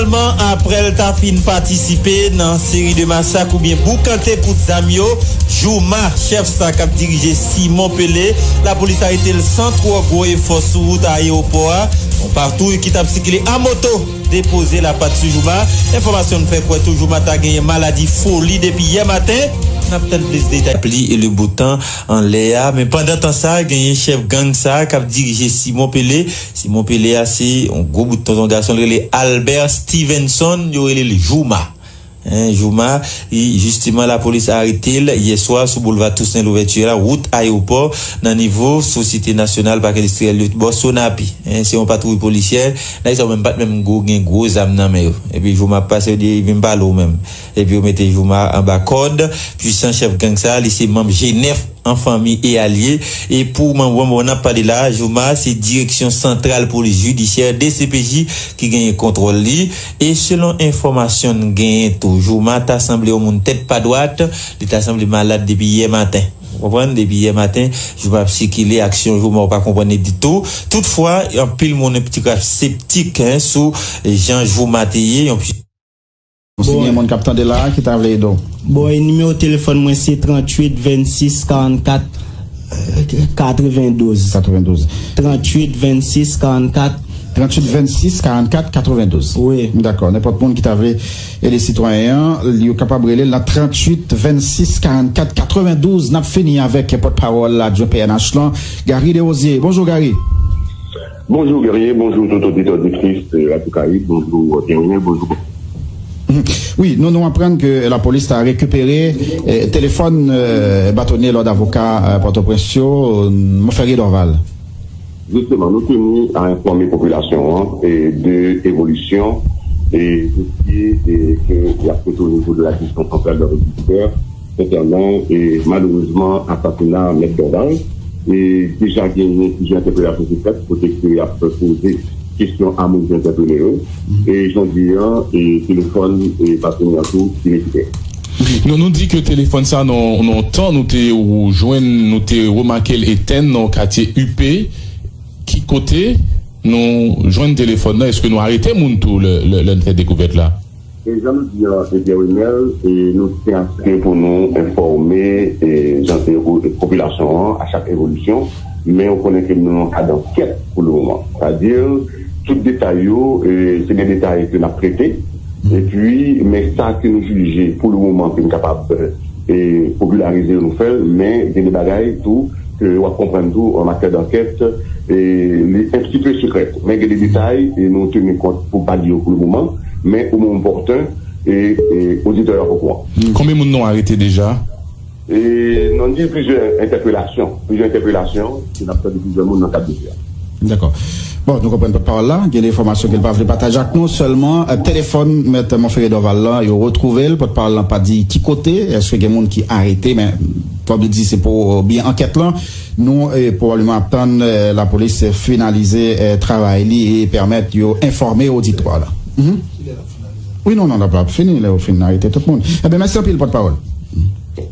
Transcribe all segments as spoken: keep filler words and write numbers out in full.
Finalman, aprè l ta fin patisipe nan seri de masak oubyen boukante kout zam yo, Jouma, chèf sa k ap dirije Simon Pele, lapolis arete l san twò gwo efò sou wout ayewopò a. Yon patwouy ki t ap sikile a moto depoze lapat sou Jouma. Enfòmasyon n fè kwè tou Jouma ta genyen maladi foli depi yè maten. N ap tann plis detay. Lapli e le boutan anlè a. Men pandan tan sa, genyen chèf gang sa k ap dirije Simon Pele. Simon Pele a se yon gwo bout tonton gason, l rele Albert Stevenson, yo rele l Jouma. Hein, Jouma, e jisteman lapolis arete l yè swa sou boulva Toussaint Louverture la, wout ayewopò, nan nivo Sosyete Nasyonal Pak Endistriyèl yo, bò Sonapi. Hein, se yon patwouy polisyè, nèg sa yo menm pa t menm gwo, gen gwo zam nan men yo. Epi Jouma ap pase, yo di, "Vin pale w menm." Epi yo mete Jouma anba kòd, pwisan chèf gang sa, li se manm G nèf an fanmi e alye. E pou moman n ap pale la, Jouma se Direksyon Santral Polis Jidisyè, D C P J, ki genyen kontwòl li. E selon enfòmasyon n genyen tou, Jouma ta sanble yon moun tèt pa dwat, li ta sanble malad depi yè maten. Ou konprann? Depi yè maten, Jouma ap sikile, aksyon Jouma ou pa konprann li ditou. Toutfwa, anpil moun yon ti krach septik, hein, sou jan Jouma te ye, yon Bon, si gen moun k ap tande la ki ta vle ede w. Bon, e nimewo telefòn mwen se tranntuit vennsis karannkat katrevendouz. Katrevendouz. Tranntuit vennsis karannkat. Tranntuit vennsis karannkat katrevendouz. Wi. Dakò. Nenpòt moun ki ta vle ede sitwayen an, yo kapab rele l nan tranntuit vennsis karannkat katrevendouz. N ap fini avèk pòtpawòl adjwen P N H lan, Gary Desrosiers. Bonjou, Gary. Bonjou, Guerrier. Bonjou, tout oditè, oditris, euh, Radio Caraïbe. Bonjou, euh, Daniel. Bonjou. Mhm. Wi, nou, nou aprann ke lapolis ta rekipere, eh, telefòn, eh, batonye lòd avoka, eh, Pòtoprens yo, eh, Monferrier Dorval. Jisteman, nou teni a enfòme popilasyon an, eh, de evolisyon, eh, dosye, eh, ke y ap trete o nivo de la Direksyon Santral de Rejistè konsènan, eh, malerezman, asasina Mèt Dorval. E deja genyen plizyè entèpelasyon ki fèt, kote ke y ap poze kesyon a moun ki entèpele yo. E jan w di an, e telefòn, e batonye an tou, ki rekipere. Nou, nou di ke telefòn sa, nan, nan yon tan, nou te jwenn, nou te remake l etenn nan katye U P. Ki kote nou jwenn telefòn nan? Èske nou arete moun tou lè, lè, lè n fè dekouvèt la? E jan nou di an, e Pierre Renel, e nou te asire pou nou enfòme, e jan, e, o, e popilasyon an a chak evolisyon, men ou konnen ke nou nan kad ankèt pou le moman. Sètadi, tout detay yo, e, se de detay ke n ap trete. Epi, men sa ke nou jije pou le moman ke n kapab, e, popilarize yo, nou fè l, men gen de bagay tou ke w ap konprann tou an matyè dankèt, e, li un petit peu sekrè. Men gen de detay, e, nou teni kont pou pa di yo pou le moman, men o moman opòten, e, e, oditè yo ap okouran. Konbyen moun nou arete deja? E, nou gen plizyè entèpelasyon, plizyè entèpelasyon, ke n ap tande plizyè moun nan kad dosye a. Dakò. Bon, nou konprann pòtpawòl la, gen de enfòmasyon ke l pa vle pataje ak nou, sèlman, eh, telefòn Mèt Monferrier Dorval lan, yo retwouve l, pòtpawòl lan pa di ki kote, èske gen moun ki arete, men, kòm li di, se pou, eh, byen ankèt lan, nou, eh, pwobableman ap tann, eh, lapolis finalize, eh, travay li e pèmèt yo enfòme oditwa la. Mhm. Wi, non, non, l ap, l ap fini, lè yo fin arete tout moun. Ebyen, mèsi anpil, pòtpawòl.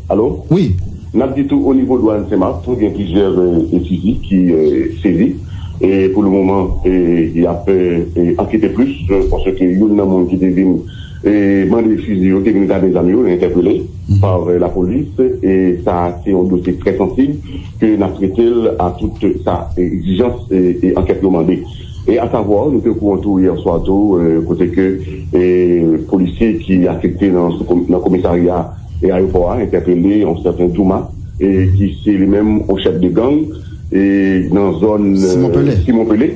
Alo? Wi. N ap di tou, o nivo dwàn Senmak, tou gen plizyè, euh, fizi ki, euh, sezi. E pou le moman, e, y ap, euh, e, ankete plis, euh, paske youn nan moun ki te vin, e, mande fizi yo, te vin gade zam yo, entèpele pa, euh, lapolis. E sa, se yon dosye trè sansib ke n ap trete l a tout sa, e, egzijans, e, e ankèt yo mande. E asavwa, nou te okouran tou yè swa tou, euh, kote ke, euh, polisye ki afekte nan, sou kom-, nan komisarya e ayewopò a entèpele yon sèten Jouma, e ki se li menm yon chèf de gang, e nan zòn, euh, Simon Pele. Simon Pele,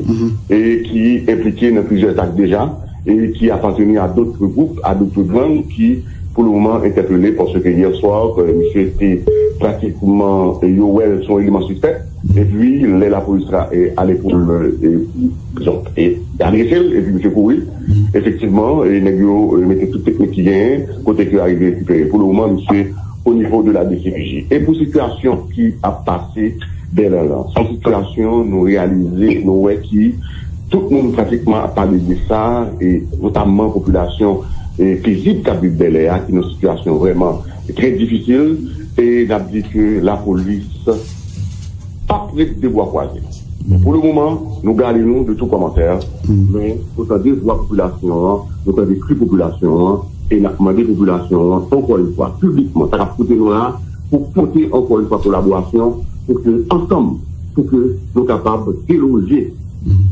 e ki enplike nan plizyè zak deja, e ki apateni a dòt gwoup, a dòt gang ki, pou le moman, entèpele, paske yè swa, euh, misye te pratikman, euh, yo wè l se yon eleman sispèk. Epi, lè lapolis la, e, ale pou l, e, dizon, e, adrese l, epi misye kouri. Efektivman, e, nèg yo, e, mete tout teknik ki genyen, kote ke yo arive rekipere. Pou le moman, misye o nivo de la D C P J. E pou sitiyasyon ki ap pase Bèlè lan, se yon sitiyasyon nou reyalize, nou wè ki tout moun pratikman ap pale de sa, e notamman popilasyon, e, pezib k ap viv Bèlè a, ki nan sitiyasyon vrèman trè difisil, e n ap di ke lapolis p ap ret de bwa kwaze. Pou le moman, nou gade nou de tout kòmantè, men nou tande vwa popilasyon an, nou tande kri popilasyon an, e n ap mande popilasyon an, ankò yon fwa, piblikman, sa k ap koute nou la, pou pote ankò yon fwa kolaborasyon, pou ke ansanm, pou ke nou kapab deloje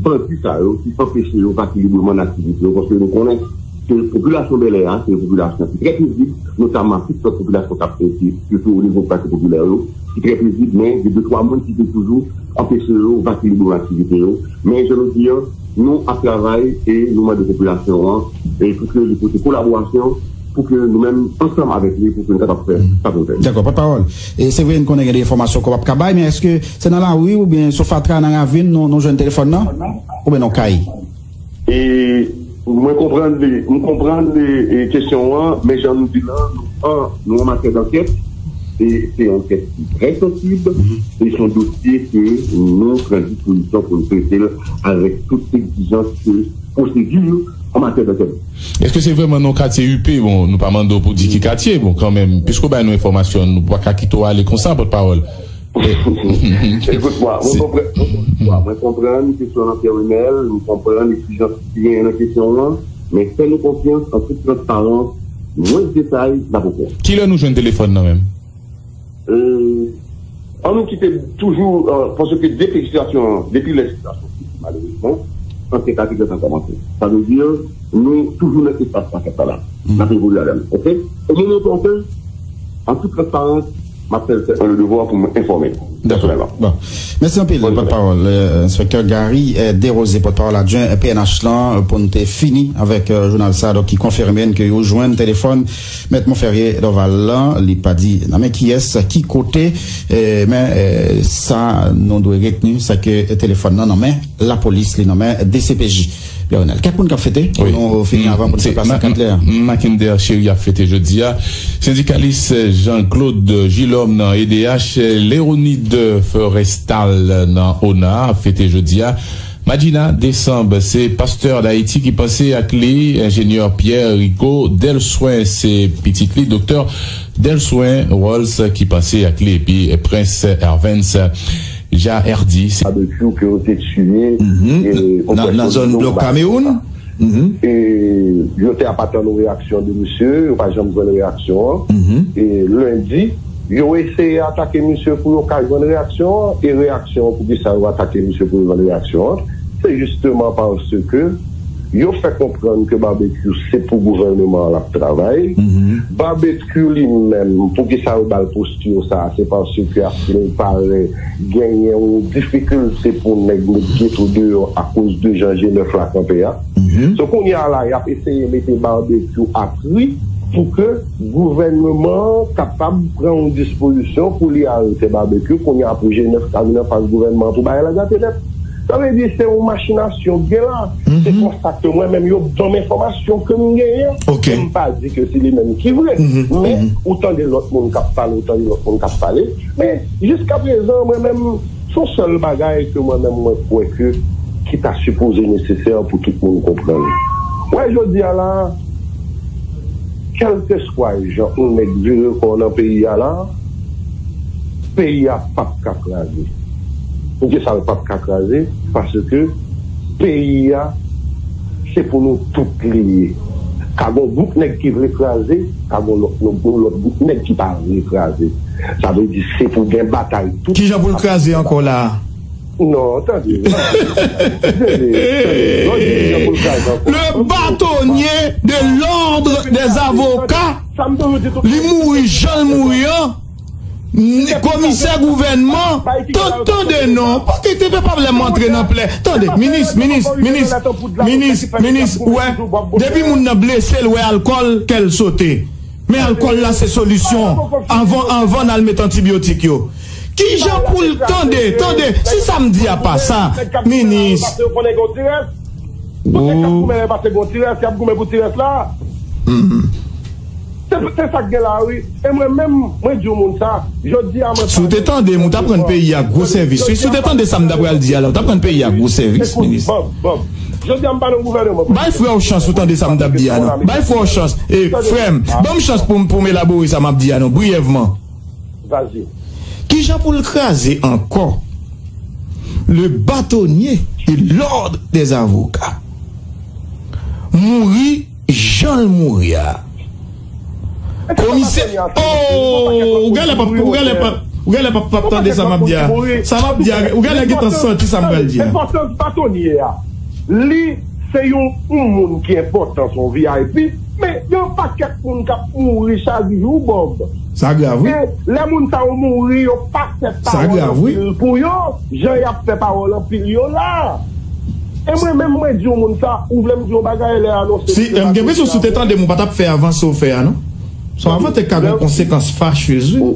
bandi sa yo ki anpeche yo vakilibreman nan aktivite yo, paske nou konnen ke popilasyon Bèlè a, se yon popilasyon ki trè pezib, notaman tout lòt popilasyon k ap, ki, ki sou nivo katye popilè yo, ki trè pezib, men gen de twa moun ki te toujou anpeche yo vakilibreman aktivite yo. Men, jan nou di an, nou ap travay e nou mande popilasyon an e pou ke li pote kolaborasyon, pou ke nou menm, ansanm avèk li, pou ke nou kapab fè sa pou nou fè. Dakò, pòtpawòl. E se vre, n konnen gen de enfòmasyon ke w ap ka bay, men èske se nan lari oubyen sou fatra, nan ravin, nou, nou jwenn telefòn nan? Oubyen nan kay? E mwen konprann, m konprann e, e kesyon an, men jan nou di la, nou an, nou an matyè dankèt, e se yon ankèt ki trè sansib, e se yon dosye ke nou pran dispozisyon pou nou trete l avèk tout egzijans ke pwosedi an matyè dankèt. Èske se vrèman nan katye U P? Bon, nou pa mande w pou di ki katye, bon, kanmenm, piske w bay nou enfòmasyon, nou pa ka kite w ale konsa, pòtpawòl. Ekout mwen, mwen konprann, mwen konprann, mwen konprann kesyon nan Pierre Renel, mwen konprann egzijans ki genyen nan kesyon an, men fè nou konfyans an tout transparans, mwens detay n ap ofri. Kilè nou jwenn telefòn nan menm? Euh, an nou kite toujou, euh, paske depi sitiyasyon, depi lè sitiyasyon kriti, malerezman, ankèt la te gentan kòmanse. Sa vle di, nou toujou nan espas ankèt la la. N ap evolye avè l, oke? O moman opòten, an tout transparans, m ap fè, fè le devwa pou m enfòme pèsonèlman. Bon. Mèsi anpil, pòtpawòl, euh, enspektè Gary, euh, Desrosiers, pòtpawòl adjwen, euh, P N H lan, euh, pou n te fini avèk, euh, jounal sa, donk, ki konfime n ke yo jwenn telefòn Mèt Monferrier Dorval lan, li pa di nan men kiyès, ki kote, eh, men, eh, sa nou dwe retni, se ke telefòn nan nan men lapolis, li nan men D C P J. Pierre Renel, kèk moun k ap fete, pou nou fini avan pou n fè pase kat lè a. Mackinder Chéry ap fete jodi a. Sendikalis Jean-Claude Gilhomme nan E D H, Léonide Forestal nan ona ap fete jodi a. Madjina Desanb, se pastè Dayiti ki panse ak li, enjenyè Pierre Rigaud Delswen, se pitit li, doktè Delswen Rolls ki panse ak li, epi Prince Hervens Jaherdi, se Barbecue ke yo te tiye, e, nan, nan zòn blòk Kamewoun. E yo te ap atann yon reyaksyon de misye, yo pa janm jwenn reyaksyon an. E lendi, yo eseye atake misye pou yo ka jwenn reyaksyon an, e reyaksyon an, poukisa yo atake misye pou yo jwenn reyaksyon an, se jisteman paske yo fè konprann ke Barbecue se pou gouvèneman an l ap travay. Barbecue li menm, poukisa yo ba l posti sa a, se paske asilpare genyen yon difikilte pou nèg met geto deyò akoz de jan G nèf la kanpe a. So kounye a la, y ap eseye mete Barbecue a pri pou ke gouvènman an kapab pran yon dispozisyon pou li arete Barbecue. Kounye a, pou G nèf ta vin anfas gouvènman an pou bagay la gate nèt. Sa vle di se yon machinasyon k gen la. Se konsa ke mwen menm yo ban m enfòmasyon ke m genyen. E m pa di ke se li menm ki vre. Men ou tande lòt moun k ap pale, ou tande lòt moun k ap pale. Men jiskaprezan, mwen menm, se yon sèl bagay ke mwen menm mwen kwè ke ki ta sipoze nesesè pou tout moun konprann. Wè, jodi a la, kèlkeswa jan yon nèg vire kò nan peyi a la, peyi a p ap ka kraze. Poukisa l p ap ka kraze? Paske peyi a, se pou nou tout li ye. Ka gon gwoup nèg ki vle kraze, ka gon lòt, yon lòt gwoup nèg ki pa vle kraze. Sa vle di se pou gen batay tout. Kijan pou l kraze ankò la a? Non, tande, tande, tande, tande. Lè w di kijan pou l kraze ankò. Le bâtonnier de l'ordre des avocats, li mouri jan l mouri an. Komisè gouvènman, tan-, tande non, pa kite pèp la antre nan plè. Tande, minis, minis, minis, minis, minis, ou wè, depi moun nan blese, l wè alkòl, kè l sote. Men alkòl la se solisyon anvan, anvan n al met antibyotik yo. Kijan pou l, tande, tande, si sa m di a pa sa, minis. Tout nèg k ap goumen la, y ap goumen pou ti rès la. Se, se sa k gen la, wi. E mwen menm, mwen di w moun sa, jodi a, mwen... Si w te tande m, ou t ap rann peyi a gwo sèvis. Wi, si w te tande sa m ta pral di a la, ou t ap rann peyi a gwo sèvis, minis. Jodi a, m pa nan gouvèneman. Bay frè w chans pou tande sa m t ap di a, non. Bay frè w chans. E, frè m, ban m chans pou m, pou m elabore sa m ap di a, non, briyèvman. Kijan pou l kraze ankò? Le bâtonnier de l'ordre des avocats mouri jan l mouri a. Komisè, oh, ou genlè p ap, ou genlè p ap, ou genlè p ap, p ap tande sa m ap di a. Sa m ap di a, ou genlè gentan santi sa m pral di a. Enpòtans batonye a. Li se yon, yon moun ki enpòtan, se yon V I P, men gen yon pakèt moun k ap mouri chak jou, Bob. Sa grav, wi. E lè moun sa yo mouri, yo pa fè pawòl anpil pou yo, jan y ap fè pawòl anpil yo la. E mwen menm, mwen di yon moun sa, ou vle m di yon bagay lè anonse. Si, m gen enpresyon si w te tande m, ou pa t ap fè avan sa w fè a, non? Sa w avan te ka gen konsekans fachez, wi.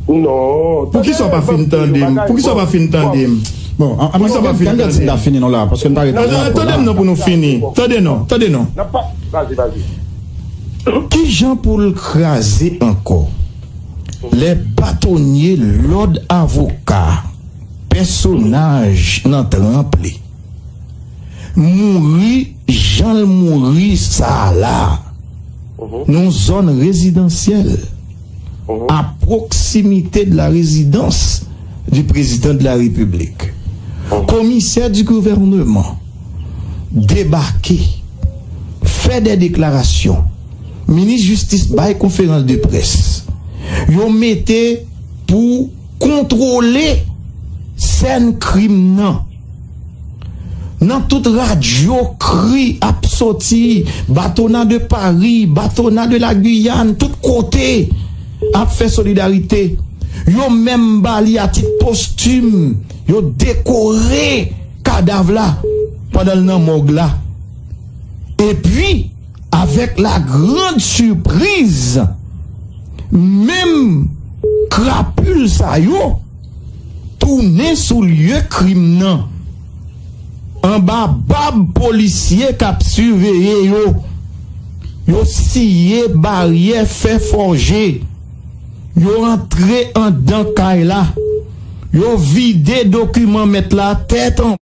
Non. Poukisa w pa fin tande m? Poukisa w pa fin tande m? Bon, an, an, Poukisa w pa fin tande m? Tande m non pou nou fini. Tande non, tande non, tande non. N ap pa, vazi, vazi. Kijan pou l kraze ankò? Lè batonye lòd avoka, pèsonaj nan tranp li, mouri jan l mouri sa a la, nan yon zòn rezidansyèl, à proximité de la résidence du président de la République. Komisè di gouvènman debake, fè de deklarasyon. Minis jistis bay konferans de près. Yo mete pou kontwole sèn krim nan. Nan tout radyo, kri ap soti, Batona de Paris, Batona de la Guyane, tout kote ap fè solidarite. Yo menm ba li a tit postim, yo dekore kadav la pandan l nan mòg la. Epi, avec la grande surprise, menm krapil sa yo tounen sou lye krim nan. Anba bab polisye k ap siveye yo, yo siye baryè fè fòje. Yo antre anndan kay la. Yo vide dokiman mèt la tèt an